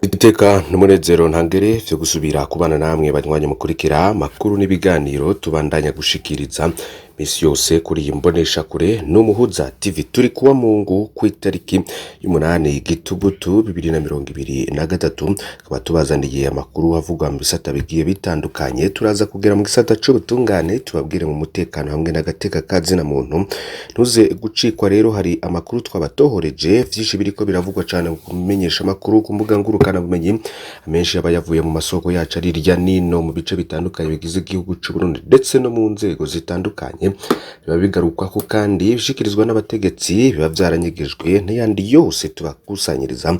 Iteka n'umunezero ntangere vyo gusubira kubana namwe banywanyi mukurikira amakuru n'ibiganiro tubandanya gushikiriza misi yose kuri iyi mboneshakure n'Umuhuza TV. Turi kuwa Mungu kw'itariki y'umunani Gitugutu 2023, tukaba tubazaniye amakuru avugwa mu bisata bigiye bitandukanye. Turaza kugera mu gisata c'ubutungane, tubabwire mu mutekano hamwe n'agateka ka zina muntu. Ntuze gucikwa rero, hari amakuru twabatohoreje, vyinshi biriko biravugwa cane mu kumenyesha amakuru ku mbuga ngurukanabumenyi. Amenshi aba yavuye mu masoko yacu ari hirya nino mu bice bitandukanye bigize igihugu c'Uburundi, ndetse no mu nzego zitandukanye biba bigarukwako, kandi bishikirizwa n'abategetsi biba vyaranyegejwe, n'ayandi yose tubakusanyiriza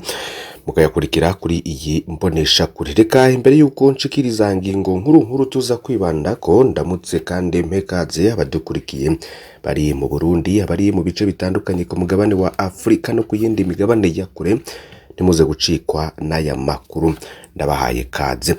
mukayakurikira kuri iyi mboneshakure. Reka imbere y'uko nshikiriza ngingo nkuru nkuru tuza kwibandako, ndamutse kandi mpekaze abadukurikiye bari mu Burundi, abari mu bice bitandukanye ku mugabane wa Afrika no ku yindi migabane ya kure. Ntimuze gucikwa n'aya makuru, ndabahaye kaze.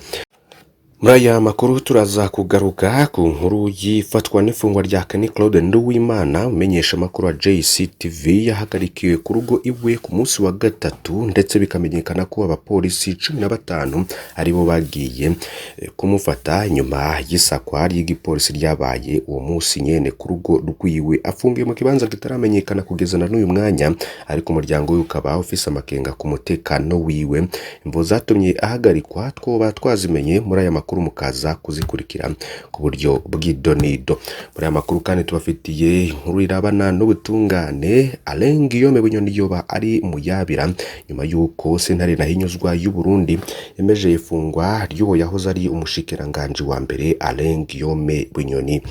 Muri aya makuru turaza kugaruka ku nkuru y'ifatwa n'ifungwa rya Kenny Claude Nduwimana, umenyesha amakuru wa JCTV, yahagarikiwe ku rugo iwe ku munsi wa gatatu, ndetse bikamenyekana ko abapolisi 15 aribo bagiye kumufata nyuma y'isakwa ry'igipolisi ryabaye uwo munsi nyene ku rugo rwiwe. Afungiwe mu kibanza kitaramenyekana kugeza na n'uyu mwanya, ariko umuryango we ukaba ufise amakenga ku mutekano wiwe. Imvo zatumye ahagarikwa twoba twazimenye muri aya makuru, mukaza kuzikurikira ku buryo bw'idonido. Muri aya makuru kandi tubafitiye inkuru irabana n'ubutungane. Alain Guillaume Bunyoni yoba ari muyabira nyuma y'uko sentare ntahinyuzwa y'u Burundi yemeje ifungwa ry'uwo yahoze ari umushikiranganji wa mbere Alain Guillaume Bunyoni.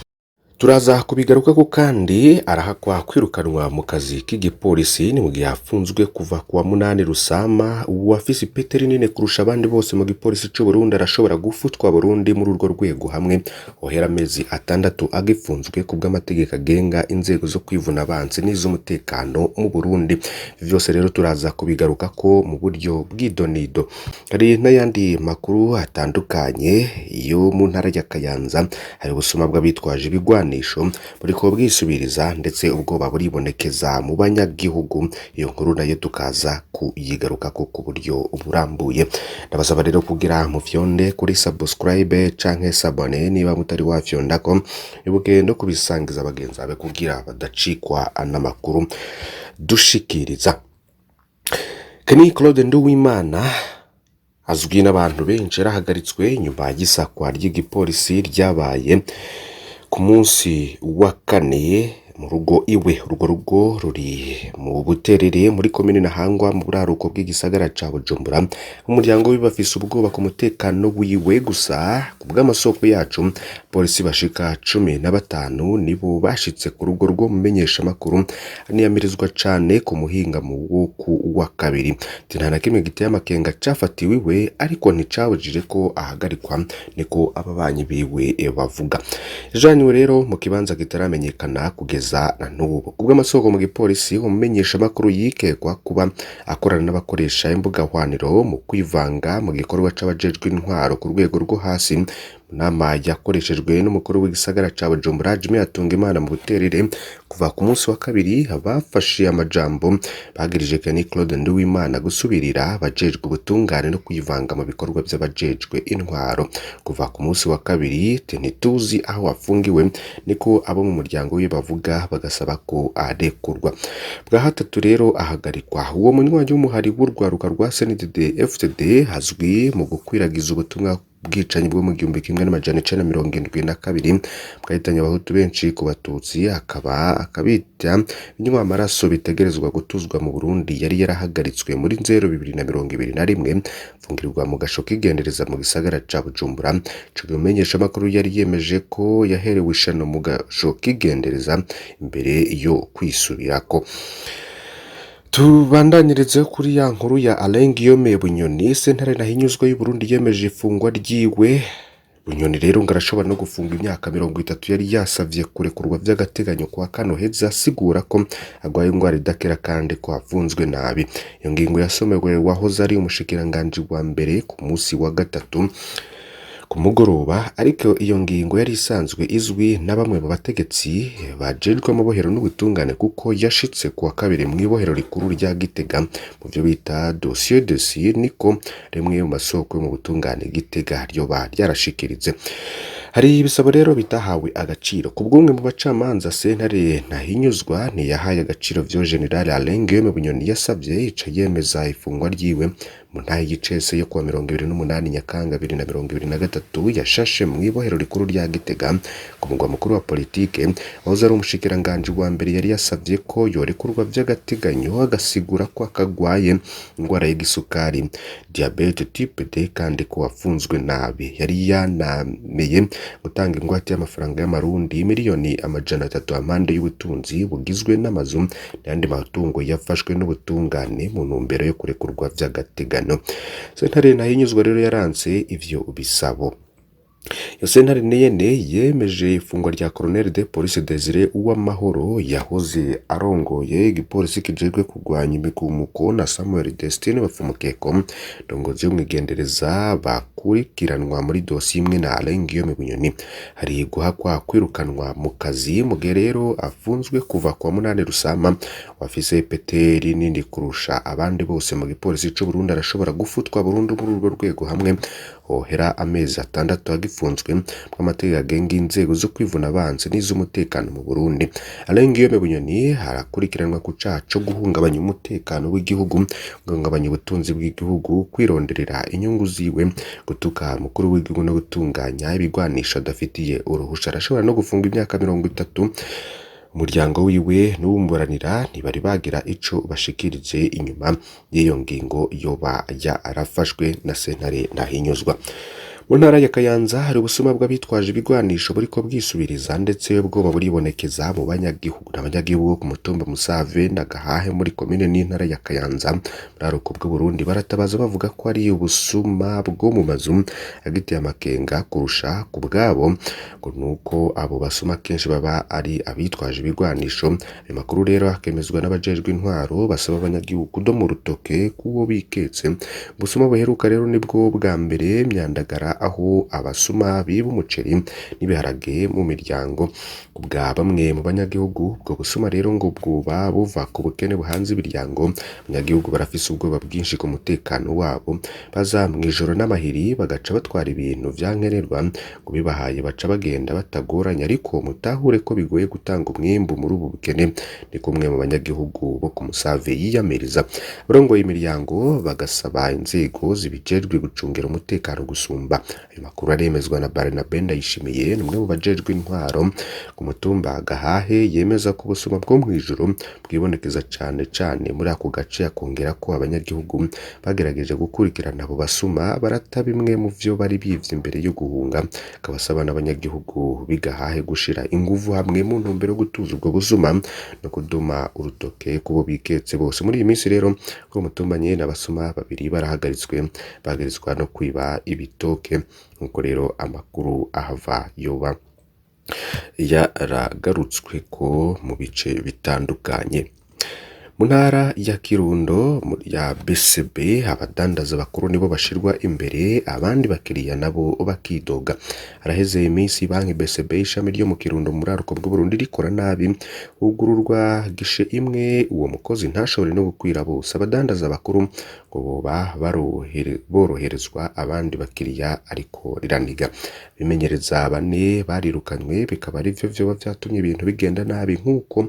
Turaza kubigarukako. Kandi arahakwa kwirukanwa mu kazi k'igipolisi, ni mu gihe afunzwe kuva kuwa munani Rusama. Uwafise ipete rinini kurusha abandi bose mu gipolisi c'u Burundi arashobora gufutwa Burundi muri urwo rwego hamwe hohera amezi 6 agifunzwe, kubw'amategeko agenga inzego zo kwivuna abansi n'iz'umutekano mu Burundi. Ivyo vyose rero turaza kubigarukako mu buryo bw'idonido. Hari n'ayandi makuru atandukanye yo mu ntara ya Kayanza. Hari ubusuma bw'abitwaje ibigwanisho buriko bwisubiriza, ndetse ubwoba buribonekeza mu banyagihugu. Iyo nkuru nayo tukaza kuyigarukako ku buryo burambuye. Ndabasaba rero kugira mufyonde kuri subscribe canke s'abonner niba mutari wafyondako, ibuke no kubisangiza bagenzi bawe kugira badacikwa n'amakuru dushikiriza. Kenny Claude Nduwimana azwi n'abantu benshi yarahagaritswe nyuma y'isakwa ry'igipolisi ryabaye ku munsi wa kane mu rugo iwe. Urwo rugo ruri mu Buterere, muri komine Ntahangwa, mu buraruko bw'igisagara ca Bujumbura. Umuryango wiwe bafise ubwoba ku mutekano wiwe. Gusa ku bw'amasoko yacu, polisi bashika 15 nibo bashitse ku rugo rwo mumenyesha makuru aniyamirizwa cane ku muhingamo wo ku wa kabiri. Nta na kimwe giteye amakenga cafatiwe iwe, ariko nticabujije ko ahagarikwa, niko ababanyi biwe bavuga. Yajanywe rero mu kibanza kitaramenyekana kugeza na n'ubu. Kubw'amasoko mu gipolisi, umumenyesha makuru yikekwa kuba akorana n'abakoresha imbuga hwaniro mu kwivanga mu gikorwa c'abajejwe intwaro ku rwego rwo hasi. Mu nama yakoreshejwe n'umukuru w'igisagara ca Bujumbura Jimmy Hatungimana mu Buterere kuva ku munsi wa kabiri, abafashe amajambo bagirije Kenny Claude Nduwimana gusubirira abajejwe ubutungane no kwivanga mu bikorwa vy'abajejwe intwaro. Kuva ku munsi wa kabiri ntituzi aho afungiwe, niko abo mu muryango wiwe bavuga, bagasaba ko arekurwa. Bwa hatatu rero ahagarikwa. Uwo munywanyi w'umuhari w'urwaruka rwa CNDD FDD azwi mu gukwiragiza ubutumwa bwicanyi bwo mu 1972 bwahitanye abahutu benshi ku batutsi, akaba akabita binywa amaraso bitegerezwa gutuzwa mu Burundi. Yari yarahagaritswe muri Nzero 2021, mfungirwa mu gasho k'igendereza mu gisagara ca Bujumbura. Ico gihe makuru yari yemeje ko yaherewe ishano mu gasho k'igendereza imbere yo kwisubirako. Tubandanyirize kuri ya nkuru ya Alain Guillaume Bunyoni. Sentare ntahinyuzwa y'u Burundi yemeje ifungwa ryiwe. Bunyoni rero ngo arashobora no gufunga imyaka 30. Yari yasavye kurekurwa vy'agateganyo kwa kano heza, asigura ko agwaye ingwara idakira kandi ko afunzwe nabi. Iyo ngingo yasomewe wahoze ari umushikiranganji wa mbere ku munsi wa gatatu. Ku ku mugoroba, ariko iyo ngingo yari isanzwe izwi na bamwe mu bategetsi bajejwe amabohero n'ubutungane kuko yashitse kuwa kabiri mw'ibohero rikuru rya Gitega mu vyo bita dossier dossier, niko rimwe mu masoko yo mu butungane Gitega ryoba ryarashikiritse. Hari ibisabo rero bitahawe agaciro ku bw'umwe mu bacamanza, sentare Ntahinyuzwa ntiyahaye agaciro vyo General Alain Guillaume Bunyoni yasavye, ica yemeza ifungwa ryiwe mu ntahe y'icese yo kuwa 28 Nyakanga 2023 yashashe mw'ibohero rikuru rya Gitega ku mugwa mukuru wa politike. Wahoze ari umushikiranganji wa mbere yari yasavye ko yorekurwa vy'agateganyo, agasigura ko akagwaye ingwara y'igisukari diabete type D kandi ko afunzwe nabi. Yari yanameye gutanga ingwate y'amafaranga y'amarundi 300,000,000 amande y'ubutunzi bugizwe n'amazu n'ayandi matungo yafashwe n'ubutungane mu ntumbero yo kurekurwa vy'agateganyo. Sentare Ntahinyuzwa rero yaranse ivyo bisabo. Iyo sentare nyene yemeje ifungwa rya Colonel de Police Desire Uwamahoro yahoze arongoye igipolisi kijejwe kurwanya imigumuko na Samuel Destin Bapfumukeko, ndongozi y'umwigendereza, bakurikiranwa muri dosiye imwe na Alain Guillaume Bunyoni. Hari guhakwa kwirukanwa mu kazi mu gihe rero afunzwe kuva kuwa 8 Rusama. Wafise ipete rinini kurusha abandi bose mu gipolisi c'u Burundi arashobora gufutwa burundu muri urwo rwego hamwe hohera amezi 6 agifunzwe bw'amategeko agenga inzego zo kwivuna abansi n'iz'umutekano mu Burundi. Alain Guillaume Bunyoni arakurikiranwa ku caha co guhungabanya umutekano w'igihugu, guhungabanya ubutunzi bw'igihugu, kwironderera inyungu ziwe, gutuka umukuru w'igihugu no gutunganya ibigwanisho adafitiye uruhusha. Arashobora no gufungwa imyaka 30. Umuryango wiwe n'uwumuburanira ntibari bagira ico bashikirije inyuma y'iyo ngingo yoba yarafashwe na sentare Ntahinyuzwa. Mu ntara ya Kayanza hari ubusuma bw'abitwaje ibigwanisho buriko bwisubiriza, ndetse ubwoba buribonekeza mu banyagihugu. N'abanyagihugu bo ku mutumba Musave na Gahahe muri komine n'intara ya Kayanza buraruko bw'Uburundi baratabaza bavuga ko ari ubusuma bwo mu mazu agiteye amakenga kurusha ku bwabo, ngo nuko abo basuma kenshi baba ari abitwaje ibigwanisho. Ayo makuru rero akemezwa n'abajejwe intwaro basaba abanyagihugu kudoma urutoke kuwo biketse. Ubusuma buheruka rero nibwo bwa mbere myandagara, aho abasuma biba umuceri n'ibiharage mu miryango. Kubwa bamwe mu banyagihugu, ubwo busuma rero ngo bwoba buva ku bukene buhanze imiryango. Abanyagihugu barafise ubwoba bwinshi ku mutekano wabo, baza mw'ijoro n'amahiri bagaca batwara ibintu vyankenerwa, ngo bibahaye baca bagenda batagoranye, ariko mutahure ko bigoye gutanga umwimbu muri ubu bukene, ni kumwe mu banyagihugu bo ku Musave yiyamiriza. Abarongoye imiryango bagasaba inzego zibijejwe gucungera umutekano gusumba. Ayo makuru aremezwa na Barnabe Ndayishimiye, ni umwe mu bajejwe intwaro ku mutumba Gahahe, yemeza ko ubusuma bwo mw'ijoro bwibonekeza cane cane muri ako gace. Akongera ko abanyagihugu bagerageje gukurikirana abo basuma barata bimwe mu vyo bari bivye imbere yo guhunga. Akabasaba n'abanyagihugu b'i Gahahe gushira inguvu hamwe mu ntumbero yo gutuza ubwo busuma no kudoma urutoke kubo biketse bose. Muri iyi minsi rero kuri uwo mutumba nyene abasuma babiri barahagaritswe, bahagaritswa no kwiba ibitoke, nkuko rero amakuru ahava yoba yaragarutsweko mu bice bitandukanye. Mu ntara ya Kirundo ya BCB abadandaza bakuru nibo bashirwa imbere, abandi bakiriya nabo bakidoga. Haraheze iminsi banki BCB ishami ryo mu Kirundo mu buraruko bw'Uburundi rikora nabi, hugururwa gishe imwe, uwo mukozi ntashobore no gukwira bose. Abadandaza bakuru ngo boba boroherezwa abandi bakiriya, ariko riraniga. Abimenyereza bane barirukanywe, bikaba arivyo vyoba vyatumye ibintu bigenda nabi, nk'uko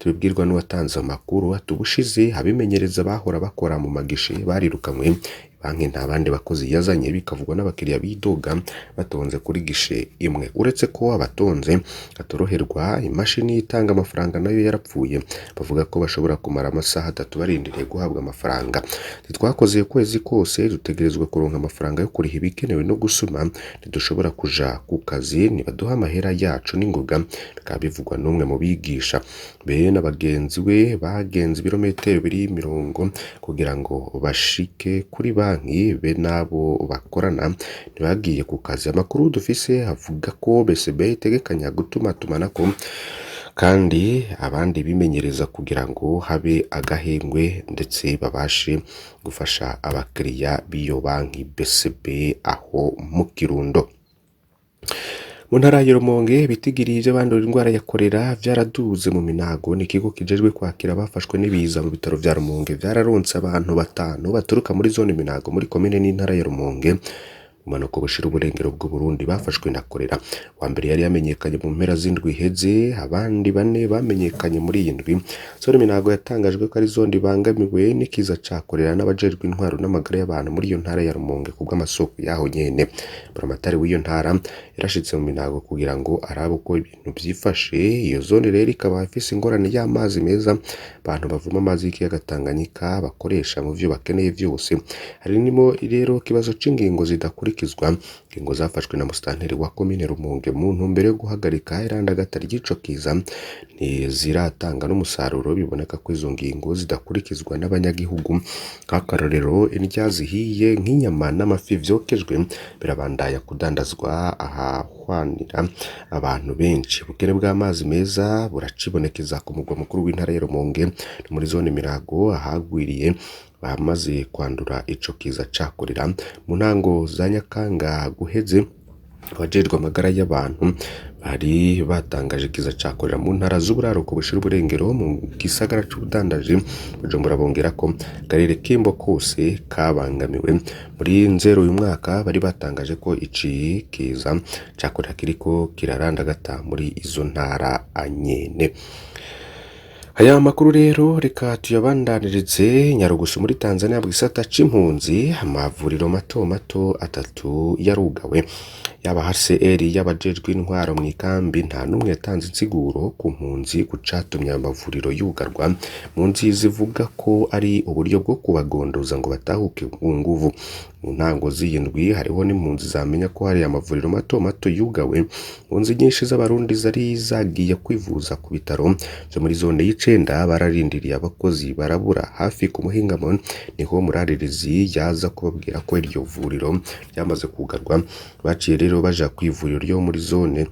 tubibwirwa n'uwatanze amakuru. Ubushize abimenyereza bahora bakora mu magishe barirukanywe, banki nta bandi bakozi yazanye, bikavugwa n'abakiriya bidoga batonze kuri gishe imwe. Uretse ko abatonze batoroherwa, imashini itanga amafaranga nayo yarapfuye, bavuga ko bashobora kumara amasaha 3 barindiriye guhabwa amafaranga. Ntitwakoze ukwezi kose, dutegerezwa kuronka amafaranga yo kuriha ibikenewe no gusuma, ntidushobora kuja ku kazi nibaduha amahera yacu n'ingoga, bikaba bivugwa n'umwe mu bigisha. Be na bagenzi we bagenze ibirometero biri mirongo kugira ngo bashike kuri banki, be n'abo bakorana ntibagiye ku kazi. Amakuru dufise avuga ko BCB itegekanya gutumatumanako kandi abandi bimenyereza kugira ngo habe agahengwe, ndetse babashe gufasha abakiriya b'iyo banki BCB aho mu Kirundo. Mu ntara ya Rumonge ibitigiri vy'abandura indwara ya korera vyaraduze mu Minago. N'ikigo kijejwe kwakira abafashwe n'ibiza mu bitaro vya Rumonge vyararonse abantu batanu baturuka muri zone Minago muri komine n'intara ya Rumonge, bumanuko bushira uburengero bw'Uburundi, bafashwe na korera. Wa mbere yari yamenyekanye mu mpera z'indwi iheze, abandi bane bamenyekanye muri iyi ndwi. Zone Minago yatangajwe ko ari zone ibangamiwe n'ikiza ca korera n'abajejwe intwaro n'amagara y'abantu muri iyo ntara ya Rumonge kubw'amasoko yaho nyene. Buramatari w'iyo ntara yarashitse mu Minago kugira ngo arabe uko ibintu vyifashe. Iyo zone rero ikaba ifise ingorane y'amazi meza, abantu bavoma amazi y'ikiyaga Tanganyika bakoresha mu vyo bakeneye vyose. Harimwo rero ikibazo c'ingingo zidakurikizwa, ingingo zafashwe na musitanteri wa komine Rumonge mu ntumbero yo guhagarika irandagata ry'ico kiza ntiziratanga n'umusaruro. Biboneka ko izo ngingo zidakurikizwa n'abanyagihugu. Nk'akarorero, indya zihiye nk'inyama n'amafi vyokejwe birabandanya kudandazwa ahahwanira abantu benshi. Ubukene bw'amazi meza buracibonekeza ku mugwa mukuru w'intara ya Rumonge no muri zone Mirago, ahagwiriye bamaze kwandura ico kiza ca korera. Mu ntango za Nyakanga guheze, abajejwe amagara y'abantu bari batangaje ikiza ca korera mu ntara z'uburaruko bushira uburengero, mu gisagara c'ubudandaji Bujumbura, bongera ko akarere k'Imbo kose kabangamiwe. Muri Nzero uyu mwaka bari batangaje ko ici kiza ca korera kiriko kirarandagata muri izo ntara nyene. Aya makuru rero reka tuyabandanirize Nyarugusu muri Tanzania mu gisata c'impunzi. Amavuriro mato mato atatu yarugawe, yaba HCR, y'abajejwe intwaro mw'ikambi, nta n'umwe yatanze insiguro ku mpunzi ku catumye ayo mavuriro yugarwa. Impunzi zivuga ko ari uburyo bwo kubagondoza ngo batahuke ku nguvu. Mu ntango z'iyi ndwi hariho n'impunzi zamenya ko hari amavuriro mato mato yugawe. Impunzi nyinshi z'Abarundi zari zagiye kwivuza ku bitaro vyo muri zone y'icenda bararindiriye abakozi barabura. Hafi ku muhingamo niho muraririzi yaza kubabwira ko iryo vuriro ryamaze kugarwa. Baciye rero baja kw'ivuriro ryo muri zone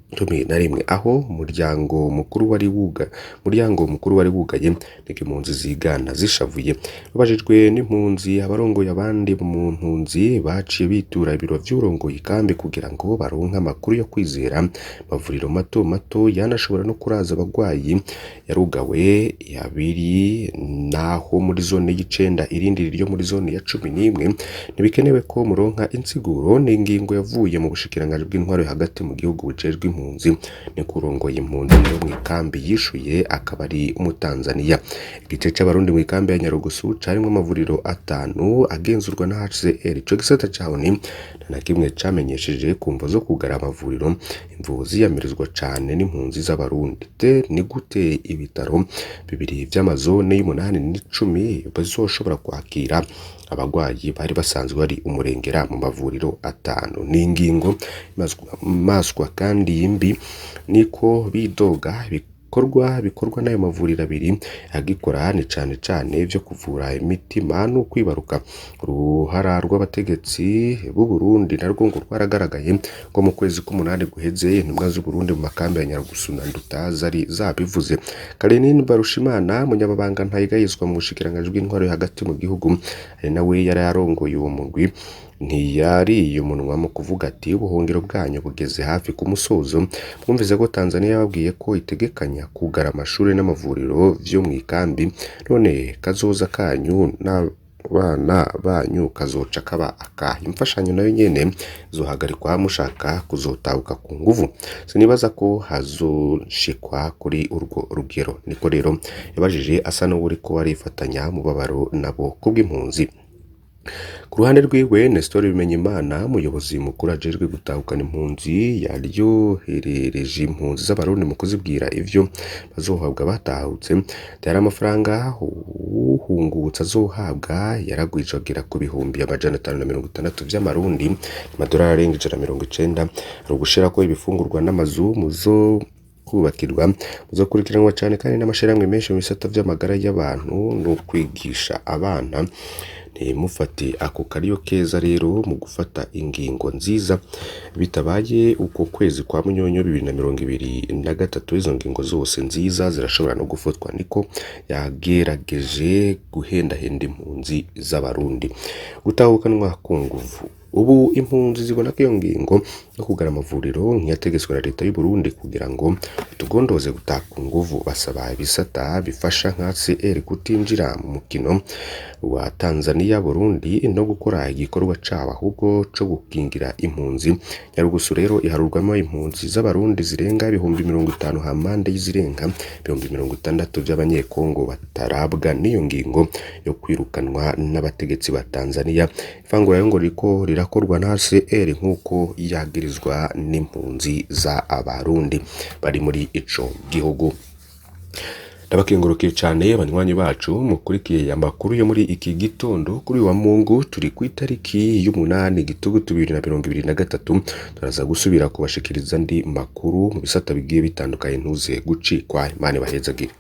11, aho umuryango mukuru wari wuga umuryango mukuru wari wugaye. Niko impunzi zigana zishavuye. Babajijwe n'impunzi, abarongoye abandi mu mpunzi baciye bitura ibiro vy'urongoye ikambi kugira ngo baronke amakuru yo kwizera. Amavuriro mato mato yanashobora no kuraza abagwayi yarugawe, abiri naho muri zone y'icenda, irindi ryo muri zone ya 11. Ntibikenewe ko muronka insiguro, n'ingingo yavuye mu bushikiranganji bw'intwaro yo hagati mu gihugu bujejwe impunzi, niko urongoye impunzi yo mw'ikambi yishuye, akaba ari umutanzaniya. Igice c'Abarundi mw'ikambi ya Nyarugusu carimwo amavuriro atanu agenzurwa na HCR. Ico gisata ca ONU nta na kimwe camenyesheje ku mvo zo kugara amavuriro, imvubu ziyamirizwa cane n'impunzi z'Abarundi. Te ni gute ibitaro bibiri vy'amazone y'umunani n'icumi bazoshobora kwakira abagwayi bari basanzwe bari umurengera mu mavuriro atanu? Ni ingingo maswa kandi mbi, niko bidoga. Ibikorwa bikorwa n'ayo mavuriro abiri agikora ni cane cane vyo kuvura imitima no kwibaruka. Uruhara rw'abategetsi b'u Burundi narwo ngo rwaragaragaye, ko mu kwezi k'umunani guheze intumwa z'u Burundi mu makambi ya Nyarugusu na Nduta zari zabivuze. Karenine Barushimana, umunyamabanga ntayegayezwa mu bushikiranganji bw'intwaro yo hagati mu gihugu, ari nawe yari arongoye uwo mugwi, ntiyariye umunwa mu kuvuga ati: "Ubuhungiro bwanyu bugeze hafi ku musozo. Mwumvise ko Tanzania yababwiye ko itegekanya kugara amashuri n'amavuriro vyo mw'ikambi, none kazoza kanyu n'abana banyu kazoca kaba akahe? Imfashanyo nayo nyene izohagarikwa, mushaka kuzotahuka ku nguvu. Sinibaza ko hazoshikwa kuri urwo rugero." Niko rero yabajije, asa n'uwuriko arifatanya mubabaro nabo kubw'impunzi. Ku ruhande rwiwe, Nestor Bimenyimana, umuyobozi mukuru ajejwe gutahukana impunzi, yaryoherereje impunzi z'Abarundi mu kuzibwira ivyo bazohabwa batahutse. Yari amafaranga uhungutse azohabwa yaragwije agera ku 560,000 vy'amarundi, amadolari arenga 190. Hari ugushirako ibifungurwa n'amazu muzo kubakirwa, muzokurikiranwa cane kandi n'amashirahamwe menshi mu bisata vy'amagara y'abantu no kwigisha abana. Ntimufate ako kariyo keza rero mu gufata ingingo nziza. Bitabaye uko, kwezi kwa Munyonyo 2023 izo ngingo zose nziza zirashobora no gufatwa. Niko yagerageje guhendahenda impunzi z'Abarundi gutahukanwa ku nguvu. Ubu impunzi zibona ko iyo ngingo no kugara amavuriro nk'iyategetswe na leta y'u Burundi kugira ngo tugondoze gutaha ku nguvu. Basaba ibisata bifasha nka CR kutinjira mu mukino wa Tanzania Burundi no gukora igikorwa cabo ahubwo co gukingira impunzi. Nyarugusu rero iharurwamo impunzi z'abarundi zirenga 50,000 hampande y'izirenga 60,000 vy'abanyekongo batarabwa n'iyo ngingo yo kwirukanwa n'abategetsi ba Tanzania. Ivangura rero ngo ririko rirakorwa na HCR nk'uko yagirizwa n'impunzi za abarundi bari muri ico gihugu. Ndabakengurukiye cane banywanyi bacu mukurikiye amakuru yo muri iki gitondo kuri wa Mungu, turi ku itariki y'umunani gitugutu 2023. Turaza gusubira kubashikiriza andi makuru mu bisata bigiye bitandukanye, ntuze gucikwa. Imana ibahezagire.